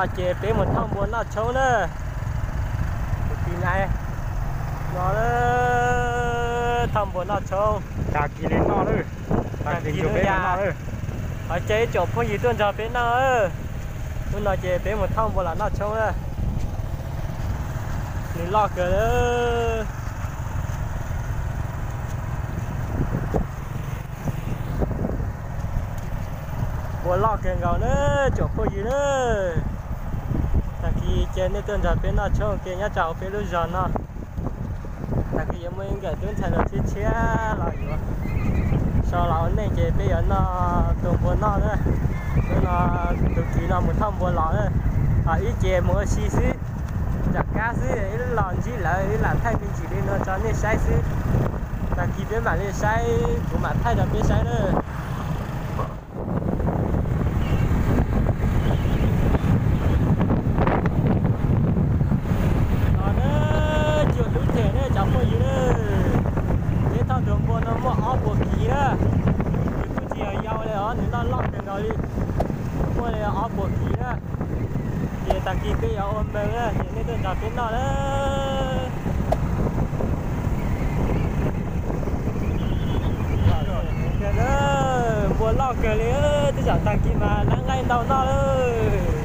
Ces peb mus thauj npua noj tshoob na. Tus kis na, no, thauj npua noj tshoob. Tag kis li noj lawm. Tag kis li noj lawm. Qhov ces ib tsoom phooj ywg tuaj nrog peb noj. Hnub no ces peb mus thauj npua los noj tshoob na. Nws loj kawg. Npua loj kawg nkaus na, tsoom phooj ywg na. Tag kis ces nej tuaj nrog peb noj tshoob ua ke nyob rau hauv peb lub zos no. Tag kis yuav muaj ib nkawm tub ntxhais los tshiab tshiab los yuav so los ua neej ces peb yuav noj tus npua noj na. Hnub no tus kis no mus thauj npua los na. Ho ib ces mus ua si xwb, nram kab xwb, ib los ntsib lawv ib lam thaij me ntsis li no rau nej saib xwb. Tag kis peb mam li saib, kuv mam thaij rau peb saib na. No na, cua dub ceg na cov phooj ywg na. Peb thauj tus npua no muaj ob puas kis na. Nws kuj tsis yog yau li os, nws loj loj kawg nkaus li. Muaj li ob puas kis na. Ces tag kis peb yuav ua mees na, ces nej tuaj nrog peb noj na. Npua loj kawg li, twb tsam tag kis mas lawv nqaij ntau noj lawm.